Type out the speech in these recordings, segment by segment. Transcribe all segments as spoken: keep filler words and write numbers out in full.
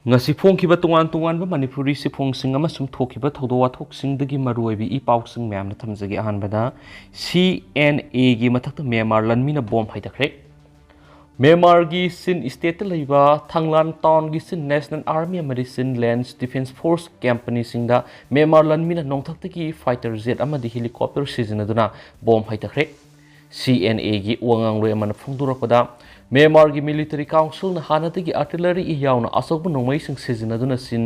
ꯉꯁꯤ ꯐꯣꯡꯈꯤꯕ ꯇꯣꯉꯥꯟ ꯇꯣꯉꯥꯟꯕ ꯃꯅꯤꯄꯨꯔꯤ ꯆꯦꯐꯣꯡꯁꯤꯡ ꯑꯃꯁꯨꯡ ꯊꯣꯛꯈꯤꯕ ꯊꯧꯗꯣꯛ ꯋꯥꯊꯣꯛꯁꯤꯡꯗꯒꯤ ꯃꯔꯨꯑꯣꯏꯕ ꯏ ꯄꯥꯎꯁꯤꯡ ꯃꯌꯥꯝꯅ ꯊꯝꯖꯒꯦ꯫ ꯑꯍꯥꯟꯕꯗ, ꯁꯤ ꯑꯦꯟ ꯑꯦꯒꯤ ꯃꯊꯛꯇ ꯃ꯭ꯌꯥꯟꯃꯥꯔ ꯂꯥꯟꯃꯤꯅ ꯕꯣꯝ ꯍꯩꯊꯈ꯭ꯔꯦ꯫ ꯃ꯭ꯌꯥꯟꯃꯥꯔꯒꯤ ꯆꯤꯟ ꯁ꯭ꯇꯦꯠꯇ ꯂꯩꯕ ꯊꯥꯡꯂꯥꯟ ꯇꯥꯎꯟꯒꯤ ꯆꯤꯟ ꯅꯦꯁꯅꯦꯜ ꯑꯥꯔꯃꯤ ꯑꯃꯗꯤ ꯆꯤꯟ ꯂꯦꯟꯁ ꯗꯤꯐꯦꯟꯁ ꯐꯣꯔꯁ ꯀꯝꯄꯅꯤꯁꯤꯡꯗ ꯃ꯭ꯌꯥꯟꯃꯥꯔ ꯂꯥꯟꯃꯤꯅ ꯅꯣꯡꯊꯛꯇꯒꯤ ꯐꯥꯏꯇꯔ ꯖꯦꯠ ꯑꯃꯗꯤ ꯍꯦꯂꯤꯀꯣꯞꯇꯔ ꯁꯤꯖꯤꯟꯅꯗꯨꯅ ꯕꯣꯝ ꯍꯩꯊꯈ꯭ꯔꯦ꯫ ꯁꯤ ꯑꯦꯟ ꯑꯦꯒꯤ ꯋꯥ ꯉꯥꯡꯂꯣꯏ ꯑꯃꯅ ꯐꯣꯡꯗꯣꯔꯛꯄꯗ, ꯃ꯭ꯌꯥꯟꯃꯥꯔꯒꯤ ꯃꯤꯂꯤꯇꯔꯤ ꯀꯥꯎꯟꯁꯤꯜꯅ ꯍꯥꯟꯅꯗꯒꯤ ꯑꯥꯔꯇꯤꯂꯔꯤ ꯌꯥꯎꯅ ꯑꯆꯧꯕ ꯅꯣꯡꯃꯩꯁꯤꯡ ꯁꯤꯖꯤꯟꯅꯗꯨꯅ ꯆꯤꯟ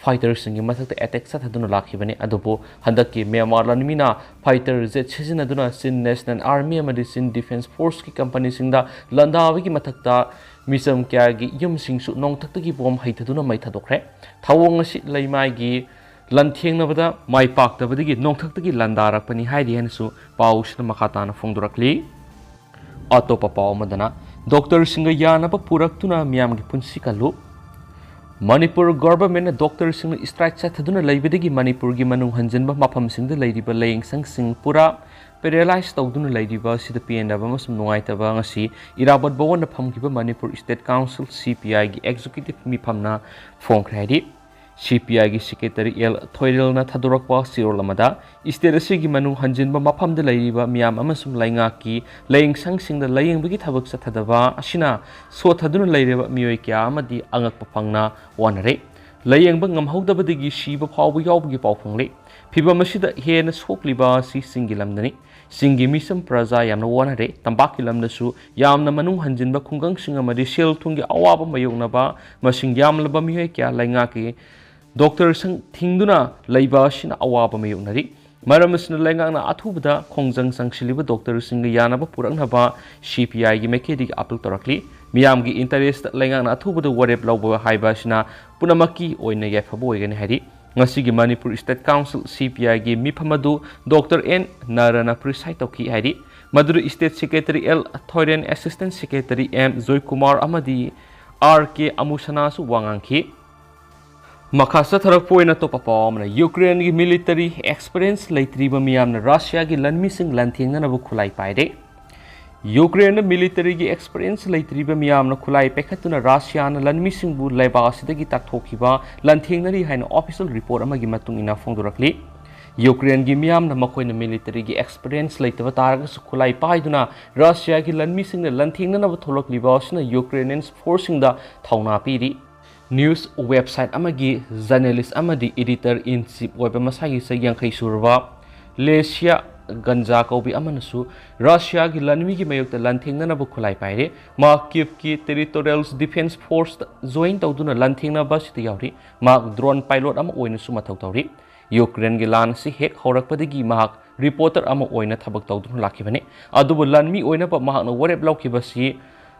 ꯐꯥꯏꯇꯔꯁꯤꯡꯒꯤ ꯃꯊꯛꯇ ꯑꯦꯇꯦꯛ ꯆꯠꯊꯗꯨꯅ ꯂꯥꯛꯈꯤꯕꯅꯤ꯫ ꯑꯗꯨꯕꯨ ꯍꯟꯗꯛꯀꯤ ꯃ꯭ꯌꯥꯟꯃꯥꯔ ꯂꯥꯟꯃꯤꯅ ꯐꯥꯏꯇꯔ ꯖꯦꯠ ꯁꯤꯖꯤꯟꯅꯗꯨꯅ ꯆꯤꯟ ꯅꯦꯁꯅꯦꯜ ꯑꯥꯔꯃꯤ ꯑꯃꯗꯤ ꯆꯤꯟ ꯗꯤꯐꯦꯟꯁ ꯐꯣꯔꯁꯀꯤ ꯀꯝꯄꯅꯤꯁꯤꯡꯗ ꯂꯥꯟꯗꯥꯕꯒꯤ ꯃꯊꯛꯇ ꯃꯤꯆꯝ ꯀꯌꯥꯒꯤ ꯌꯨꯝꯁꯤꯡꯁꯨ ꯅꯣꯡꯊꯛꯇꯒꯤ ꯕꯣꯝ ꯍꯩꯊꯗꯨꯅ ꯃꯩ ꯊꯥꯗꯣꯛꯈ꯭ꯔꯦ꯫ ꯊꯧꯑꯣꯡ ꯑꯁꯤ ꯂꯩꯃꯥꯏꯒꯤ ꯂꯥꯟꯊꯦꯡꯅꯕꯗ ꯃꯥꯏ ꯄꯥꯛꯇꯕꯗꯒꯤ ꯅꯣꯡꯊꯛꯇꯒꯤ ꯂꯥꯟꯗꯥꯔꯛꯄꯅꯤ ꯍꯥꯏꯔꯤ ꯍꯥꯏꯅꯁꯨ ꯄꯥꯎꯁꯤꯅ ꯃꯈꯥ ꯇꯥꯅ ꯐꯣꯡꯗꯣꯔꯛꯂꯤ꯫ ꯑꯇꯣꯞꯄ ꯄꯥꯎ ꯑꯃꯗꯅ, ꯗꯣꯛꯇꯔꯁꯤꯡꯒ ꯌꯥꯅꯕ ꯄꯨꯔꯛꯇꯨꯅ ꯃꯤꯌꯥꯝꯒꯤ ꯄꯨꯟꯁꯤ ꯀꯜꯂꯨ꯫ ꯃꯅꯤꯄꯨꯔ ꯒꯣꯚꯔꯟꯃꯦꯟꯠꯅ ꯗꯣꯛꯇꯔꯁꯤꯡꯅ ꯁ꯭ꯇ꯭ꯔꯥꯏꯛ ꯆꯠꯊꯗꯨꯅ ꯂꯩꯕꯗꯒꯤ ꯃꯅꯤꯄꯨꯔꯒꯤ ꯃꯅꯨꯡ ꯍꯟꯖꯤꯟꯕ ꯃꯐꯝꯁꯤꯡꯗ ꯂꯩꯔꯤꯕ ꯂꯥꯏꯌꯦꯡꯁꯪꯁꯤꯡ ꯄꯨꯔꯥ ꯄꯦꯔꯦꯂꯥꯏꯁ ꯇꯧꯗꯨꯅ ꯂꯩꯔꯤꯕ ꯑꯁꯤꯗ ꯄꯦꯟꯗꯕ ꯑꯃꯁꯨꯡ ꯅꯨꯡꯉꯥꯏꯇꯕ ꯉꯁꯤ ꯏꯔꯥꯕꯣꯠ ꯚꯋꯟꯗ ꯐꯝꯈꯤꯕ ꯃꯅꯤꯄꯨꯔ ꯁ꯭ꯇꯦꯠ ꯀꯥꯎꯟꯁꯤꯜ, ꯁꯤ ꯄꯤ ꯑꯥꯏꯒꯤ ꯑꯦꯛꯖꯤꯀ꯭ꯌꯨꯇꯤꯚ ꯃꯤꯐꯝꯅ ꯐꯣꯡꯈ꯭ꯔꯦ ꯍꯥꯏꯔꯤ꯫ ꯁꯤ ꯄꯤ ꯑꯥꯏꯒꯤ ꯁꯦꯀ꯭ꯔꯦꯇꯔꯤ ꯑꯦꯜ ꯊꯣꯏꯔꯦꯜꯅ ꯊꯥꯗꯣꯔꯛꯄ ꯆꯦꯔꯣꯜ ꯑꯃꯗ, ꯁ꯭ꯇꯦꯠ ꯑꯁꯤꯒꯤ ꯃꯅꯨꯡ ꯍꯟꯖꯤꯟꯕ ꯃꯐꯝꯗ ꯂꯩꯔꯤꯕ ꯃꯤꯌꯥꯝ ꯑꯃꯁꯨꯡ ꯂꯩꯉꯥꯛꯀꯤ ꯂꯥꯏꯌꯦꯡꯁꯪꯁꯤꯡꯗ ꯂꯥꯏꯌꯦꯡꯕꯒꯤ ꯊꯕꯛ ꯆꯠꯊꯗꯕ ꯑꯁꯤꯅ ꯁꯣꯠꯊꯗꯨꯅ ꯂꯩꯔꯤꯕ ꯃꯤꯑꯣꯏ ꯀꯌꯥ ꯑꯃꯗꯤ ꯑꯉꯛꯄ ꯐꯪꯅ ꯋꯥꯅꯔꯦ꯫ ꯂꯥꯏꯌꯦꯡꯕ ꯉꯝꯍꯧꯗꯕꯗꯒꯤ ꯁꯤꯕ ꯐꯥꯎꯕ ꯌꯥꯎꯕꯒꯤ ꯄꯥꯎ ꯐꯪꯂꯦ꯫ ꯐꯤꯚꯝ ꯑꯁꯤꯗ ꯍꯦꯟꯅ ꯁꯣꯛꯂꯤꯕ ꯑꯁꯤ ꯆꯤꯡꯒꯤ ꯂꯝꯗꯅꯤ꯫ ꯆꯤꯡꯒꯤ ꯃꯤꯆꯝ ꯄ꯭ꯔꯖꯥ ꯌꯥꯝꯅ ꯋꯥꯅꯔꯦ꯫ ꯇꯝꯄꯥꯛꯀꯤ ꯂꯝꯗꯁꯨ ꯌꯥꯝꯅ ꯃꯅꯨꯡ ꯍꯟꯖꯤꯟꯕ ꯈꯨꯡꯒꯪꯁꯤꯡ ꯑꯃꯗꯤ ꯁꯦꯜ ꯊꯨꯝꯒꯤ ꯑꯋꯥꯕ ꯃꯥꯌꯣꯛꯅꯕ ꯃꯁꯤꯡ ꯌꯥꯝꯂꯕ ꯃꯤꯑꯣꯏ ꯀꯌꯥ ꯂꯩꯉꯥꯛꯀꯤ ꯗꯣꯛꯇꯔꯁꯪ ꯊꯤꯡꯗꯨꯅ ꯂꯩꯕ ꯑꯁꯤꯅ ꯑꯋꯥꯕ ꯃꯥꯌꯣꯛꯅꯔꯤ꯫ ꯃꯔꯝ ꯑꯁꯤꯅ ꯂꯩꯉꯥꯛꯅ ꯑꯊꯨꯕꯗ ꯈꯣꯡꯖꯪ ꯆꯪꯁꯤꯜꯂꯤꯕ ꯗꯣꯛꯇꯔꯁꯤꯡꯒ ꯌꯥꯅꯕ ꯄꯨꯔꯛꯅꯕ ꯁꯤ ꯄꯤ ꯑꯥꯏꯒꯤ ꯃꯥꯏꯀꯩꯗꯒꯤ ꯑꯥꯄꯤꯜ ꯇꯧꯔꯛꯂꯤ꯫ ꯃꯤꯌꯥꯝꯒꯤ ꯏꯟꯇꯔꯦꯁꯇ ꯂꯩꯉꯥꯛꯅ ꯑꯊꯨꯕꯗ ꯋꯥꯔꯦꯞ ꯂꯧꯕ ꯍꯥꯏꯕ ꯑꯁꯤꯅ ꯄꯨꯝꯅꯃꯛꯀꯤ ꯑꯣꯏꯅ ꯌꯥꯏꯐꯕ ꯑꯣꯏꯒꯅꯤ ꯍꯥꯏꯔꯤ꯫ ꯉꯁꯤꯒꯤ ꯃꯅꯤꯄꯨꯔ ꯁ꯭ꯇꯦꯠ ꯀꯥꯎꯟꯁꯤꯜ, ꯁꯤ ꯄꯤ ꯑꯥꯏꯒꯤ ꯃꯤꯐꯝ ꯑꯗꯨ ꯗꯣꯛꯇꯔ ꯑꯦꯟ ꯅꯥꯔꯥꯅ ꯄ꯭ꯔꯤꯁꯥꯏꯗ ꯇꯧꯈꯤ ꯍꯥꯏꯔꯤ꯫ ꯃꯗꯨꯗ state secretary L Thoiren, assistant secretary M Joykumar ꯑꯃꯗꯤ ꯑꯥꯔ ꯀꯦ ꯑꯃꯨꯁꯅꯥꯁꯨ ꯋꯥ ꯉꯥꯡꯈꯤ꯫ ꯃꯈꯥ ꯆꯠꯊꯔꯛꯄ ꯑꯣꯏꯅ ꯑꯇꯣꯞꯄ ꯄꯥꯎ ꯑꯃꯅ, ꯌꯨꯀ꯭ꯔꯦꯟꯒꯤ ꯃꯤꯂꯤꯇꯔꯤ ꯑꯦꯛꯁꯄꯤꯔꯤꯌꯦꯟꯁ ꯂꯩꯇ꯭ꯔꯤꯕ ꯃꯤꯌꯥꯝꯅ ꯔꯁꯤꯌꯥꯒꯤ ꯂꯥꯟꯃꯤꯁꯤꯡ ꯂꯥꯟꯊꯦꯡꯅꯅꯕ ꯈꯨꯠꯂꯥꯏ ꯄꯥꯏꯔꯦ꯫ ꯌꯨꯀ꯭ꯔꯦꯟꯗ ꯃꯤꯂꯤꯇꯔꯤꯒꯤ ꯑꯦꯛꯁꯄꯤꯔꯤꯌꯦꯟꯁ ꯂꯩꯇ꯭ꯔꯤꯕ ꯃꯤꯌꯥꯝꯅ ꯈꯨꯠꯂꯥꯏ ꯄꯥꯏꯈꯠꯇꯨꯅ ꯔꯁꯤꯌꯥꯅ ꯂꯥꯟꯃꯤꯁꯤꯡꯕꯨ ꯂꯩꯕꯥꯛ ꯑꯁꯤꯗꯒꯤ ꯇꯥꯛꯊꯣꯛꯈꯤꯕ ꯂꯥꯟꯊꯦꯡꯅꯔꯤ ꯍꯥꯏꯅ ꯑꯣꯐꯤꯁꯤꯌꯦꯜ ꯔꯤꯄꯣꯔꯠ ꯑꯃꯒꯤ ꯃꯇꯨꯡ ꯏꯟꯅ ꯐꯣꯡꯗꯣꯔꯛꯂꯤ꯫ ꯌꯨꯀ꯭ꯔꯦꯟꯒꯤ ꯃꯤꯌꯥꯝꯅ ꯃꯈꯣꯏꯅ ꯃꯤꯂꯤꯇꯔꯤꯒꯤ ꯑꯦꯛꯁꯄꯤꯔꯤꯌꯦꯟꯁ ꯂꯩꯇꯕ ꯇꯥꯔꯒꯁꯨ ꯈꯨꯠꯂꯥꯏ ꯄꯥꯏꯗꯨꯅ ꯔꯁꯤꯌꯥꯒꯤ ꯂꯥꯟꯃꯤꯁꯤꯡꯅ ꯂꯥꯟꯊꯦꯡꯅꯅꯕ ꯊꯣꯛꯂꯛꯂꯤꯕ ꯑꯁꯤꯅ ꯌꯨꯀ꯭ꯔꯦꯅꯤꯌꯟ ꯐꯣꯔꯁꯁꯤꯡꯗ ꯊꯧꯅꯥ ꯄꯤꯔꯤ꯫ ꯅ꯭ꯌꯨꯁ ꯋꯦꯕꯁꯥꯏꯠ ꯑꯃꯒꯤ ꯖꯔꯅꯦꯂꯤꯁ ꯑꯃꯗꯤ ꯏꯗꯤꯇꯔ ꯏꯟ ꯆꯤꯐ ꯑꯣꯏꯕ ꯃꯁꯥꯒꯤ ꯆꯍꯤ ꯌꯥꯡꯈꯩ ꯁꯨꯔꯕ ꯂꯦꯁꯤꯌꯥ ꯒꯟꯖꯥ ꯀꯧꯕꯤ ꯑꯃꯅꯁꯨ ꯔꯁꯤꯌꯥꯒꯤ ꯂꯥꯟꯃꯤꯒꯤ ꯃꯥꯌꯣꯛꯇ ꯂꯥꯟꯊꯦꯡꯅꯅꯕ ꯈꯨꯠꯂꯥꯏ ꯄꯥꯏꯔꯦ꯫ ꯃꯍꯥꯛ ꯀꯤꯞꯀꯤ ꯇꯦꯔꯤꯇꯣꯔꯤꯌꯦꯜ ꯗꯤꯐꯦꯟꯁ ꯐꯣꯔꯁꯇ ꯖꯣꯏꯟ ꯇꯧꯗꯨꯅ ꯂꯥꯟꯊꯦꯡꯅꯕ ꯑꯁꯤꯗ ꯌꯥꯎꯔꯤ꯫ ꯃꯍꯥꯛ ꯗ꯭ꯔꯣꯟ ꯄꯥꯏꯂꯣꯠ ꯑꯃ ꯑꯣꯏꯅꯁꯨ ꯃꯊꯧ ꯇꯧꯔꯤ꯫ ꯌꯨꯀ꯭ꯔꯦꯟꯒꯤ ꯂꯥꯟ ꯑꯁꯤ ꯍꯦꯛ ꯍꯧꯔꯛꯄꯗꯒꯤ ꯃꯍꯥꯛ ꯔꯤꯄꯣꯔꯇꯔ ꯑꯃ ꯑꯣꯏꯅ ꯊꯕꯛ ꯇꯧꯗꯨꯅ ꯂꯥꯛꯈꯤꯕꯅꯤ꯫ ꯑꯗꯨꯕꯨ ꯂꯥꯟꯃꯤ ꯑꯣꯏꯅꯕ ꯃꯍꯥꯛꯅ ꯋꯥꯔꯦꯞ ꯂꯧꯈꯤꯕꯁꯤ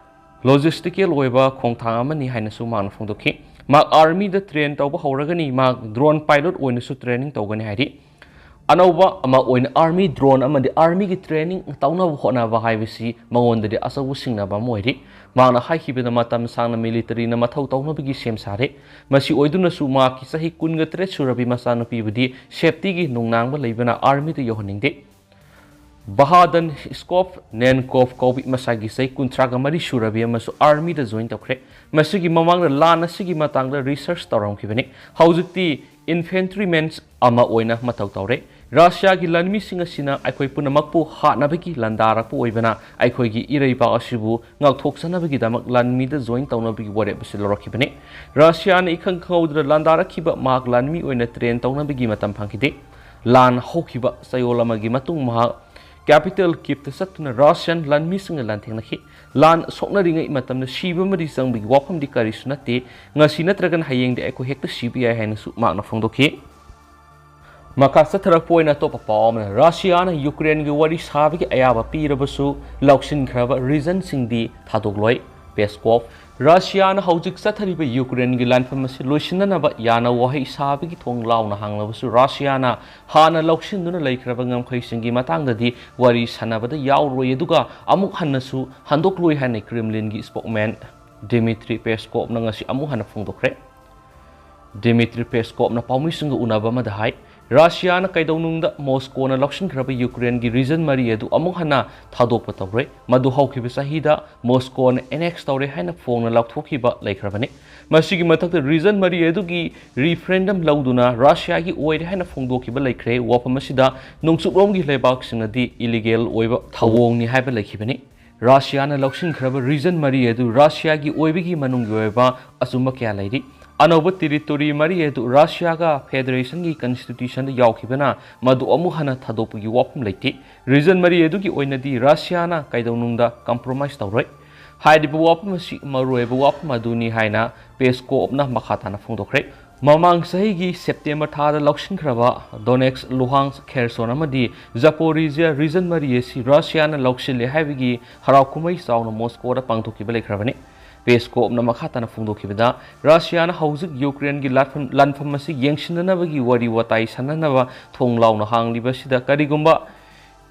ꯂꯣꯖꯤꯁꯇꯤꯀꯦꯜ ꯑꯣꯏꯕ ꯈꯣꯡꯊꯥꯡ ꯑꯃꯅꯤ ꯍꯥꯏꯅꯁꯨ ꯃꯍꯥꯛꯅ ꯐꯣꯡꯗꯣꯛꯈꯤ꯫ ꯃꯍꯥꯛ ꯑꯥꯔꯃꯤꯗ ꯇ꯭ꯔꯦꯟ ꯇꯧꯕ ꯍꯧꯔꯒꯅꯤ, ꯃꯍꯥꯛ ꯗ꯭ꯔꯣꯟ ꯄꯥꯏꯂꯣꯠ ꯑꯣꯏꯅꯁꯨ ꯇ꯭ꯔꯦꯅꯤꯡ ꯇꯧꯒꯅꯤ ꯍꯥꯏꯔꯤ꯫ ꯑꯅꯧꯕ ꯑꯃ ꯑꯣꯏꯅ ꯑꯥꯔꯃꯤ ꯗ꯭ꯔꯣꯟ ꯑꯃꯗꯤ ꯑꯥꯔꯃꯤꯒꯤ ꯇ꯭ꯔꯦꯅꯤꯡ ꯇꯧꯅꯕ ꯍꯣꯠꯅꯕ ꯍꯥꯏꯕꯁꯤ ꯃꯉꯣꯟꯗꯗꯤ ꯑꯆꯧꯕ ꯁꯤꯡꯅꯕ ꯑꯃ ꯑꯣꯏꯔꯤ꯫ ꯃꯍꯥꯛꯅ ꯍꯥꯏꯈꯤꯕꯗ ꯃꯇꯝ ꯁꯥꯡꯅ ꯃꯤꯂꯤꯇꯔꯤꯅ ꯃꯊꯧ ꯇꯧꯅꯕꯒꯤ ꯁꯦꯝ ꯁꯥꯔꯦ꯫ ꯃꯁꯤ ꯑꯣꯏꯗꯨꯅꯁꯨ ꯃꯍꯥꯛꯀꯤ ꯆꯍꯤ ꯀꯨꯟꯒ ꯇꯔꯦꯠ ꯁꯨꯔꯕꯤ ꯃꯆꯥꯅꯨꯄꯤꯕꯨꯗꯤ ꯁꯦꯞꯇꯤꯒꯤ ꯅꯨꯡꯅꯥꯡꯕ ꯂꯩꯕꯅ ꯑꯥꯔꯃꯤꯗ ꯌꯧꯍꯟꯅꯤꯡꯗꯦ꯫ ꯕꯍꯥꯗꯟ ꯁ꯭ꯀꯣꯞ ꯅꯦꯟꯀꯣꯞ ꯀꯧꯕꯤ ꯃꯁꯥꯒꯤ ꯆꯍꯤ ꯀꯨꯟꯊ꯭ꯔꯥꯒ ꯃꯔꯤ ꯁꯨꯔꯕꯤ ꯑꯃꯁꯨ ꯑꯥꯔꯃꯤꯗ ꯖꯣꯏꯟ ꯇꯧꯈ꯭ꯔꯦ꯫ ꯃꯁꯤꯒꯤ ꯃꯃꯥꯡꯗ ꯂꯥꯟ ꯑꯁꯤꯒꯤ ꯃꯇꯥꯡꯗ ꯔꯤꯁꯔꯆ ꯇꯧꯔꯝꯈꯤꯕꯅꯤ꯫ ꯍꯧꯖꯤꯛꯇꯤ ꯏꯟꯐꯦꯟꯇ꯭ꯔꯤꯃꯦꯟ ꯑꯃ ꯑꯣꯏꯅ ꯃꯊꯧ ꯇꯧꯔꯦ꯫ ꯔꯁꯤꯌꯥꯒꯤ ꯂꯥꯟꯃꯤꯁꯤꯡ ꯑꯁꯤꯅ ꯑꯩꯈꯣꯏ ꯄꯨꯝꯅꯃꯛꯄꯨ ꯍꯥꯠꯅꯕꯒꯤ ꯂꯥꯟꯗꯥꯔꯛꯄ ꯑꯣꯏꯕꯅ ꯑꯩꯈꯣꯏꯒꯤ ꯏꯔꯩꯕꯥꯛ ꯑꯁꯤꯕꯨ ꯉꯥꯛꯊꯣꯛꯆꯅꯕꯒꯤꯗꯃꯛ ꯂꯥꯟꯃꯤꯗ ꯖꯣꯏꯟ ꯇꯧꯅꯕꯒꯤ ꯋꯥꯔꯦꯞ ꯑꯁꯤ ꯂꯧꯔꯛꯈꯤꯕꯅꯤ꯫ ꯔꯁꯤꯌꯥꯅ ꯏꯈꯪ ꯈꯪꯍꯧꯗꯅ ꯂꯥꯟꯗꯥꯔꯛꯈꯤꯕ ꯃꯍꯥꯛ ꯂꯥꯟꯃꯤ ꯑꯣꯏꯅ ꯇ꯭ꯔꯦꯟ ꯇꯧꯅꯕꯒꯤ ꯃꯇꯝ ꯐꯪꯈꯤꯗꯦ꯫ ꯂꯥꯟ ꯍꯧꯈꯤꯕ ꯆꯌꯣꯜ ꯑꯃꯒꯤ ꯃꯇꯨꯡ ꯃꯍꯥꯛ ꯀꯦꯄꯤꯇꯦꯜ ꯀꯤꯞꯇ ꯆꯠꯇꯨꯅ ꯔꯁꯤꯌꯥꯟ ꯂꯥꯟꯃꯤꯁꯤꯡꯒ ꯂꯥꯟꯊꯦꯡꯅꯈꯤ꯫ ꯂꯥꯟ ꯁꯣꯛꯅꯔꯤꯉꯩ ꯃꯇꯝꯗ ꯁꯤꯕ ꯑꯃꯗꯤ ꯆꯪꯕꯒꯤ ꯋꯥꯐꯝꯗꯤ ꯀꯔꯤꯁꯨ ꯅꯠꯇꯦ꯫ ꯉꯁꯤ ꯅꯠꯇ꯭ꯔꯒꯅ ꯍꯌꯦꯡꯗꯤ ꯑꯩꯈꯣꯏ ꯍꯦꯛꯇ ꯁꯤꯕ ꯌꯥꯏ ꯍꯥꯏꯅꯁꯨ ꯃꯍꯥꯛꯅ ꯐꯣꯡꯗꯣꯛꯈꯤ꯫ ꯃꯈꯥ ꯆꯠꯊꯔꯛꯄ ꯑꯣꯏꯅ ꯑꯇꯣꯞꯄ ꯄꯥꯎ ꯑꯃꯅ, ꯔꯁꯤꯌꯥꯅ ꯌꯨꯀ꯭ꯔꯦꯟꯒꯤ ꯋꯥꯔꯤ ꯁꯥꯕꯒꯤ ꯑꯌꯥꯕ ꯄꯤꯔꯕꯁꯨ ꯂꯧꯁꯤꯟꯈ꯭ꯔꯕ ꯔꯤꯖꯟꯁꯤꯡꯗꯤ ꯊꯥꯗꯣꯛꯂꯣꯏ꯫ ꯄꯦꯁꯀꯣꯞ꯫ ꯔꯁꯤꯌꯥꯅ ꯍꯧꯖꯤꯛ ꯆꯠꯊꯔꯤꯕ ꯌꯨꯀ꯭ꯔꯦꯟꯒꯤ ꯂꯥꯟꯐꯝ ꯑꯁꯤ ꯂꯣꯏꯁꯤꯟꯅꯅꯕ ꯌꯥꯅ ꯋꯥꯍꯩ ꯁꯥꯕꯒꯤ ꯊꯣꯡ ꯂꯥꯎꯅ ꯍꯥꯡꯂꯕꯁꯨ, ꯔꯁꯤꯌꯥꯅ ꯍꯥꯟꯅ ꯂꯧꯁꯤꯟꯗꯨꯅ ꯂꯩꯈ꯭ꯔꯕ ꯉꯝꯈꯩꯁꯤꯡꯒꯤ ꯃꯇꯥꯡꯗꯗꯤ ꯋꯥꯔꯤ ꯁꯥꯟꯅꯕꯗ ꯌꯥꯎꯔꯣꯏ, ꯑꯗꯨꯒ ꯑꯃꯨꯛ ꯍꯟꯅꯁꯨ ꯍꯟꯗꯣꯛꯂꯣꯏ ꯍꯥꯏꯅ ꯀ꯭ꯔꯦꯝꯂꯤꯟꯒꯤ ꯁ꯭ꯄꯣꯛꯃꯦꯟ ꯗꯤꯃꯤꯇ꯭ꯔꯤ ꯄꯦꯁꯀꯣꯞꯅ ꯉꯁꯤ ꯑꯃꯨꯛ ꯍꯟꯅ ꯐꯣꯡꯗꯣꯛꯈ꯭ꯔꯦ꯫ ꯗꯤꯃꯤꯇ꯭ꯔꯤ ꯄꯦꯁꯀꯣꯞꯅ ꯄꯥꯎꯃꯤꯁꯤꯡꯒ ꯎꯅꯕ ꯑꯃꯗ ꯍꯥꯏ, ꯔꯁꯤꯌꯥꯅ ꯀꯩꯗꯧꯅꯨꯡꯗ ꯃꯣꯁꯀꯣꯅ ꯂꯧꯁꯤꯟꯈ꯭ꯔꯕ ꯌꯨꯀ꯭ꯔꯦꯟꯒꯤ ꯔꯤꯖꯟ ꯃꯔꯤ ꯑꯗꯨ ꯑꯃꯨꯛ ꯍꯟꯅ ꯊꯥꯗꯣꯛꯄ ꯇꯧꯔꯣꯏ꯫ ꯃꯗꯨ ꯍꯧꯈꯤꯕ ꯆꯍꯤꯗ ꯃꯣꯁꯀꯣꯅ ꯑꯦꯅꯦꯛꯁ ꯇꯧꯔꯦ ꯍꯥꯏꯅ ꯐꯣꯡꯅ ꯂꯥꯎꯊꯣꯛꯈꯤꯕ ꯂꯩꯈ꯭ꯔꯕꯅꯤ꯫ ꯃꯁꯤꯒꯤ ꯃꯊꯛꯇ ꯔꯤꯖꯟ ꯃꯔꯤ ꯑꯗꯨꯒꯤ ꯔꯤꯐꯔꯦꯟꯗꯝ ꯂꯧꯗꯨꯅ ꯔꯁꯤꯌꯥꯒꯤ ꯑꯣꯏꯔꯦ ꯍꯥꯏꯅ ꯐꯣꯡꯗꯣꯛꯈꯤꯕ ꯂꯩꯈ꯭ꯔꯦ꯫ ꯋꯥꯐꯝ ꯑꯁꯤꯗ ꯅꯣꯡꯆꯨꯞꯂꯣꯝꯒꯤ ꯂꯩꯕꯥꯛꯁꯤꯡꯅꯗꯤ ꯏꯂꯤꯒꯦꯜ ꯑꯣꯏꯕ ꯊꯧꯑꯣꯡꯅꯤ ꯍꯥꯏꯕ ꯂꯩꯈꯤꯕꯅꯤ꯫ ꯔꯁꯤꯌꯥꯅ ꯂꯧꯁꯤꯟꯈ꯭ꯔꯕ ꯔꯤꯖꯟ ꯃꯔꯤ ꯑꯗꯨ ꯔꯁꯤꯌꯥꯒꯤ ꯑꯣꯏꯕꯒꯤ ꯃꯅꯨꯡꯒꯤ ꯑꯣꯏꯕ ꯑꯆꯨꯝꯕ ꯀꯌꯥ ꯂꯩꯔꯤ꯫ ꯑꯅꯧꯕ ꯇꯦꯔꯤꯇꯣꯔꯤ ꯃꯔꯤ ꯑꯗꯨ ꯔꯁꯤꯌꯥꯒ ꯐꯦꯗꯔꯦꯁꯟꯒꯤ ꯀꯟꯁꯇꯤꯇ꯭ꯌꯨꯁꯟꯗ ꯌꯥꯎꯈꯤꯕꯅ ꯃꯗꯨ ꯑꯃꯨꯛ ꯍꯟꯅ ꯊꯥꯗꯣꯛꯄꯒꯤ ꯋꯥꯐꯝ ꯂꯩꯇꯦ꯫ ꯔꯤꯖꯟ ꯃꯔꯤ ꯑꯗꯨꯒꯤ ꯑꯣꯏꯅꯗꯤ ꯔꯁꯤꯌꯥꯅ ꯀꯩꯗꯧꯅꯨꯡꯗ ꯀꯝꯄ꯭ꯔꯣꯃꯥꯏꯁ ꯇꯧꯔꯣꯏ꯫ ꯍꯥꯏꯔꯤꯕ ꯋꯥꯐꯝ ꯑꯁꯤ ꯃꯔꯨꯑꯣꯏꯕ ꯋꯥꯐꯝ ꯑꯗꯨꯅꯤ ꯍꯥꯏꯅ ꯄꯦꯁꯀꯣꯞꯅ ꯃꯈꯥ ꯇꯥꯅ ꯐꯣꯡꯗꯣꯛꯈ꯭ꯔꯦ꯫ ꯃꯃꯥꯡ ꯆꯍꯤꯒꯤ ꯁꯦꯞꯇꯦꯝꯕꯔ ꯊꯥꯗ ꯂꯧꯁꯤꯟꯈ꯭ꯔꯕ ꯗꯣꯅꯦꯠꯁ, ꯂꯨꯍꯥꯟꯁ, ꯈꯦꯔꯁꯣꯟ ꯑꯃꯗꯤ ꯖꯄꯣꯔꯤꯖꯤꯌꯥ ꯔꯤꯖꯟ ꯃꯔꯤ ꯑꯁꯤ ꯔꯁꯤꯌꯥꯅ ꯂꯧꯁꯤꯜꯂꯦ ꯍꯥꯏꯕꯒꯤ ꯍꯔꯥꯎ ꯀꯨꯝꯍꯩ ꯆꯥꯎꯅ ꯃꯣꯁꯀꯣꯗ ꯄꯥꯡꯊꯣꯛꯈꯤꯕ ꯂꯩꯈ꯭ꯔꯕꯅꯤ꯫ ꯄꯦꯁꯀꯣꯞꯅ ꯃꯈꯥ ꯇꯥꯅ ꯐꯣꯡꯗꯣꯛꯈꯤꯕꯗ, ꯔꯁꯤꯌꯥꯅ ꯍꯧꯖꯤꯛ ꯌꯨꯀ꯭ꯔꯦꯟꯒꯤ ꯂꯥꯟꯐꯝ, ꯂꯥꯟꯐꯝ ꯑꯁꯤ ꯌꯦꯡꯁꯤꯟꯅꯅꯕꯒꯤ ꯋꯥꯔꯤ ꯋꯥꯇꯥꯏ ꯁꯥꯟꯅꯅꯕ ꯊꯣꯡ ꯂꯥꯎꯅ ꯍꯥꯡꯂꯤꯕꯁꯤꯗ, ꯀꯔꯤꯒꯨꯝꯕ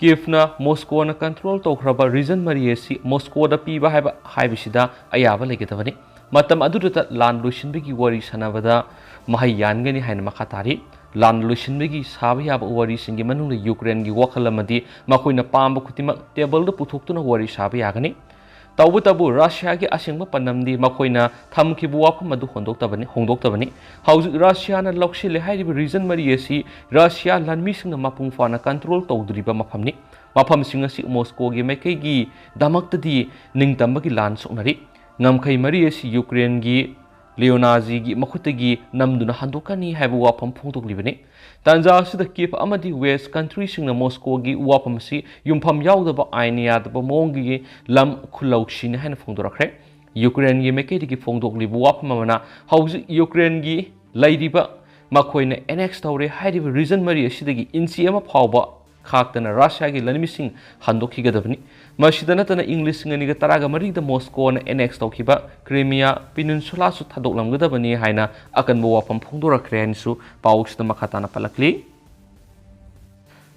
ꯀꯤꯐꯅ ꯃꯣꯁꯀꯣꯅ ꯀꯟꯇ꯭ꯔꯣꯜ ꯇꯧꯈ꯭ꯔꯕ ꯔꯤꯖꯟ ꯃꯔꯤ ꯑꯁꯤ ꯃꯣꯁꯀꯣꯗ ꯄꯤꯕ ꯍꯥꯏꯕ, ꯍꯥꯏꯕꯁꯤꯗ ꯑꯌꯥꯕ ꯂꯩꯒꯗꯕꯅꯤ꯫ ꯃꯇꯝ ꯑꯗꯨꯗꯇ ꯂꯥꯟ ꯂꯣꯏꯁꯤꯟꯕꯒꯤ ꯋꯥꯔꯤ ꯁꯥꯟꯅꯕꯗ ꯃꯍꯩ ꯌꯥꯟꯒꯅꯤ ꯍꯥꯏꯅ ꯃꯈꯥ ꯇꯥꯔꯤ꯫ ꯂꯥꯟ ꯂꯣꯏꯁꯤꯟꯕꯒꯤ ꯁꯥꯕ ꯌꯥꯕ ꯋꯥꯔꯤꯁꯤꯡꯒꯤ ꯃꯅꯨꯡꯗ ꯌꯨꯀ꯭ꯔꯦꯟꯒꯤ ꯋꯥꯈꯜ ꯑꯃꯗꯤ ꯃꯈꯣꯏꯅ ꯄꯥꯝꯕ ꯈꯨꯗꯤꯡꯃꯛ ꯇꯦꯕꯜꯗ ꯄꯨꯊꯣꯛꯇꯨꯅ ꯋꯥꯔꯤ ꯁꯥꯕ ꯌꯥꯒꯅꯤ꯫ ꯇꯧꯕꯇꯕꯨ, ꯔꯁꯤꯌꯥꯒꯤ ꯑꯁꯦꯡꯕ ꯄꯥꯟꯗꯝꯗꯤ ꯃꯈꯣꯏꯅ ꯊꯝꯈꯤꯕ ꯋꯥꯐꯝ ꯑꯗꯨ ꯍꯣꯟꯗꯣꯛꯇꯕꯅꯤ, ꯍꯣꯡꯗꯣꯛꯇꯕꯅꯤ꯫ ꯍꯧꯖꯤꯛ ꯔꯁꯤꯌꯥꯅ ꯂꯧꯁꯤꯜꯂꯦ ꯍꯥꯏꯔꯤꯕ ꯔꯤꯖꯟ ꯃꯔꯤ ꯑꯁꯤ ꯔꯁꯤꯌꯥ ꯂꯥꯟꯃꯤꯁꯤꯡꯅ ꯃꯄꯨꯡ ꯐꯥꯅ ꯀꯟꯇ꯭ꯔꯣꯜ ꯇꯧꯗ꯭ꯔꯤꯕ ꯃꯐꯝꯅꯤ꯫ ꯃꯐꯝꯁꯤꯡ ꯑꯁꯤ ꯃꯣꯁꯀꯣꯒꯤ ꯃꯥꯏꯀꯩꯒꯤꯗꯃꯛꯇꯗꯤ ꯅꯤꯡꯇꯝꯕꯒꯤ ꯂꯥꯟ ꯁꯣꯛꯅꯔꯤ꯫ ꯉꯝꯈꯩ ꯃꯔꯤ ꯑꯁꯤ ꯌꯨꯀ꯭ꯔꯦꯟꯒꯤ ꯂꯤꯑꯣꯅꯥꯖꯤꯒꯤ ꯃꯈꯨꯠꯇꯒꯤ ꯅꯝꯗꯨꯅ ꯍꯟꯗꯣꯛꯀꯅꯤ ꯍꯥꯏꯕ ꯋꯥꯐꯝ ꯐꯣꯡꯗꯣꯛꯂꯤꯕꯅꯤ꯫ ꯇꯥꯟꯖꯥ ꯑꯁꯤꯗ ꯀꯤꯞ ꯑꯃꯗꯤ ꯋꯦꯁ ꯀꯟꯇ꯭ꯔꯤꯁꯤꯡꯅ ꯃꯣꯁꯀꯣꯒꯤ ꯋꯥꯐꯝ ꯑꯁꯤ ꯌꯨꯝꯐꯝ ꯌꯥꯎꯗꯕ ꯑꯥꯏꯟ ꯌꯥꯗꯕ ꯃꯑꯣꯡꯒꯤ ꯂꯝ ꯈꯨꯜꯂꯧꯁꯤꯅꯤ ꯍꯥꯏꯅ ꯐꯣꯡꯗꯣꯔꯛꯈ꯭ꯔꯦ꯫ ꯌꯨꯀ꯭ꯔꯦꯟꯒꯤ ꯃꯥꯏꯀꯩꯗꯒꯤ ꯐꯣꯡꯗꯣꯛꯂꯤꯕ ꯋꯥꯐꯝ ꯑꯃꯅ, ꯍꯧꯖꯤꯛ ꯌꯨꯀ꯭ꯔꯦꯟꯒꯤ ꯂꯩꯔꯤꯕ, ꯃꯈꯣꯏꯅ ꯑꯦꯅꯦꯛꯁ ꯇꯧꯔꯦ ꯍꯥꯏꯔꯤꯕ ꯔꯤꯖꯟ ꯃꯔꯤ ꯑꯁꯤꯗꯒꯤ ꯏꯟꯆꯤ ꯑꯃ ꯐꯥꯎꯕ ꯈꯥꯛꯇꯅ ꯔꯁꯤꯌꯥꯒꯤ ꯂꯥꯟꯃꯤꯁꯤꯡ ꯍꯟꯗꯣꯛꯈꯤꯒꯗꯕꯅꯤ꯫ ꯃꯁꯤꯗ ꯅꯠꯇꯅ, ꯏꯪ ꯂꯤꯁꯤꯡ ꯑꯅꯤꯒ ꯇꯔꯥꯃꯔꯤꯗ ꯃꯣꯁꯀꯣꯅ ꯑꯦꯅꯦꯛꯁ ꯇꯧꯈꯤꯕ ꯀ꯭ꯔꯤꯃꯤꯌꯥ ꯄꯤꯅꯤꯟꯁꯨꯂꯥꯁꯨ ꯊꯥꯗꯣꯛꯂꯝꯒꯗꯕꯅꯤ ꯍꯥꯏꯅ ꯑꯀꯟꯕ ꯋꯥꯐꯝ ꯐꯣꯡꯗꯣꯔꯛꯈ꯭ꯔꯦ ꯍꯥꯏꯅꯁꯨ ꯄꯥꯎꯁꯤꯗ ꯃꯈꯥ ꯇꯥꯅ ꯄꯜꯂꯛꯂꯤ꯫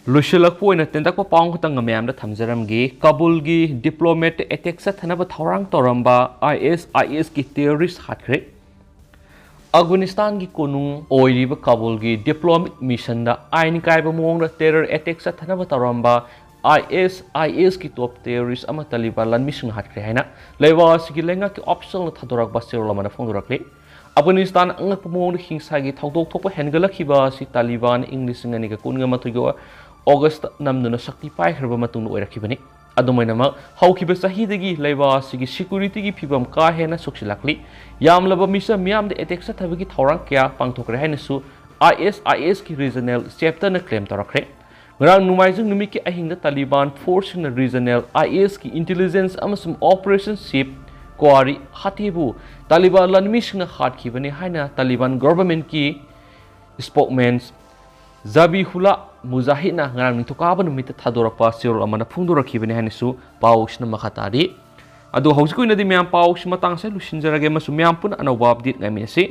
ꯂꯣꯏꯁꯤꯜꯂꯛꯄ ꯑꯣꯏꯅ ꯇꯦꯟꯇꯛꯄ ꯄꯥꯎ ꯑꯃꯈꯛꯇꯪ ꯃꯌꯥꯝꯗ ꯊꯝꯖꯔꯝꯒꯦ꯫ ꯀꯥꯕꯨꯜꯒꯤ ꯗꯤꯄ꯭ꯂꯣꯃꯦꯠ ꯑꯦꯇꯦꯛ ꯆꯠꯊꯅꯕ ꯊꯧꯔꯥꯡ ꯇꯧꯔꯝꯕ ISISꯀꯤ ꯇꯦꯔꯣꯔꯤꯁ ꯍꯥꯠꯈ꯭ꯔꯦ꯫ ꯑꯐꯒꯥꯅꯤꯁꯇꯥꯟꯒꯤ ꯀꯣꯅꯨꯡ ꯑꯣꯏꯔꯤꯕ ꯀꯥꯕꯨꯜꯒꯤ ꯗꯤꯄ꯭ꯂꯣꯃꯦꯠ ꯃꯤꯁꯟꯗ ꯑꯥꯏꯟ ꯀꯥꯏꯕ ꯃꯑꯣꯡꯗ ꯇꯦꯔꯔ ꯑꯦꯇꯦꯛ ꯆꯠꯊꯅꯕ ꯇꯧꯔꯝꯕ ISISꯀꯤ ꯇꯣꯞ ꯇꯦꯔꯣꯔꯤꯁ ꯑꯃ ꯇꯥꯂꯤꯕꯥꯟ ꯂꯥꯟꯃꯤꯁꯤꯡꯅ ꯍꯥꯠꯈ꯭ꯔꯦ ꯍꯥꯏꯅ ꯂꯩꯕꯥꯛ ꯑꯁꯤꯒꯤ ꯂꯩꯉꯥꯛꯀꯤ ꯑꯣꯐꯤꯁꯤꯌꯦꯜꯅ ꯊꯥꯗꯣꯔꯛꯄ ꯆꯦꯔꯣꯜ ꯑꯃꯅ ꯐꯣꯡꯗꯣꯔꯛꯂꯤ꯫ ꯑꯐꯒꯥꯅꯤꯁꯇꯥꯟ ꯑꯉꯛꯄ ꯃꯑꯣꯡꯗ ꯍꯤꯡꯁꯥꯒꯤ ꯊꯧꯗꯣꯛ ꯊꯣꯛꯄ ꯍꯦꯟꯒꯠꯂꯛꯈꯤꯕ ꯑꯁꯤ ꯇꯥꯂꯤꯕꯥꯟ ꯏꯪ ꯂꯤꯁꯤꯡ ꯑꯅꯤꯒ ꯀꯨꯟꯒ ꯃꯥꯊꯣꯏꯒꯤ ꯑꯣꯒꯁꯇ ꯅꯝꯗꯨꯅ ꯁꯛꯇꯤ ꯄꯥꯏꯈ꯭ꯔꯕ ꯃꯇꯨꯡꯗ ꯑꯣꯏꯔꯛꯈꯤꯕꯅꯤ꯫ ꯑꯗꯨꯝ ꯑꯣꯏꯅꯃꯛ, ꯍꯧꯈꯤꯕ ꯆꯍꯤꯗꯒꯤ ꯂꯩꯕꯥꯛ ꯑꯁꯤꯒꯤ ꯁꯦꯀ꯭ꯌꯨꯔꯤꯇꯤꯒꯤ ꯐꯤꯕꯝ ꯀꯥ ꯍꯦꯟꯅ ꯁꯣꯛꯆꯤꯜꯂꯛꯂꯤ꯫ ꯌꯥꯝꯂꯕ ꯃꯤꯆꯝ ꯃꯤꯌꯥꯝꯗ ꯑꯦꯇꯦꯛ ꯆꯠꯊꯕꯒꯤ ꯊꯧꯔꯥꯡ ꯀꯌꯥ ꯄꯥꯡꯊꯣꯛꯈ꯭ꯔꯦ ꯍꯥꯏꯅꯁꯨ ISISꯀꯤ ꯔꯤꯖꯅꯦꯜ ꯆꯦꯞꯇꯔꯅ ꯀ꯭ꯂꯦꯝ ꯇꯧꯔꯛꯈ꯭ꯔꯦ꯫ ꯉꯔꯥꯡ ꯅꯣꯡꯃꯥꯏꯖꯤꯡ ꯅꯨꯃꯤꯠꯀꯤ ꯑꯍꯤꯡꯗ ꯇꯥꯂꯤꯕꯥꯟ ꯐꯣꯔꯁꯁꯤꯡꯅ ꯔꯤꯖꯅꯦꯜ ISISꯀꯤ ꯏꯟꯇꯦꯂꯤꯖꯦꯟꯁ ꯑꯃꯁꯨꯡ ꯑꯣꯄꯔꯦꯁꯟ ꯆꯤꯐ ꯀ꯭ꯋꯥꯔꯤ ꯍꯥꯇꯦꯕꯨ ꯇꯥꯂꯤꯕꯥꯟ ꯂꯥꯟꯃꯤꯁꯤꯡꯅ ꯍꯥꯠꯈꯤꯕꯅꯤ ꯍꯥꯏꯅ ꯇꯥꯂꯤꯕꯥꯟ ꯒꯣꯚꯔꯟꯃꯦꯟꯠꯀꯤ ꯁ꯭ꯄꯣꯛꯃꯦꯟ ꯖꯕꯤꯍꯨꯂꯥ ꯃꯨꯖꯥꯍꯤꯗꯅ ꯉꯔꯥꯡ ꯅꯤꯡꯊꯧꯀꯥꯕ ꯅꯨꯃꯤꯠꯇ ꯊꯥꯗꯣꯔꯛꯄ ꯆꯦꯔꯣꯜ ꯑꯃꯅ ꯐꯣꯡꯗꯣꯔꯛꯈꯤꯕꯅꯤ ꯍꯥꯏꯅꯁꯨ ꯄꯥꯎꯁꯤꯅ ꯃꯈꯥ ꯇꯥꯔꯤ꯫ ꯑꯗꯨ ꯍꯧꯖꯤꯛꯀꯤ ꯑꯣꯏꯅꯗꯤ ꯃꯌꯥꯝ ꯄꯥꯎꯁꯤ ꯃꯇꯥꯡꯁꯦ ꯂꯣꯏꯁꯤꯟꯖꯔꯒꯦ ꯑꯃꯁꯨꯡ ꯃꯌꯥꯝ ꯄꯨꯟꯅ ꯑꯅꯧꯕ ꯑꯞꯗꯦꯠ ꯉꯥꯏꯃꯤꯟꯅꯁꯤ꯫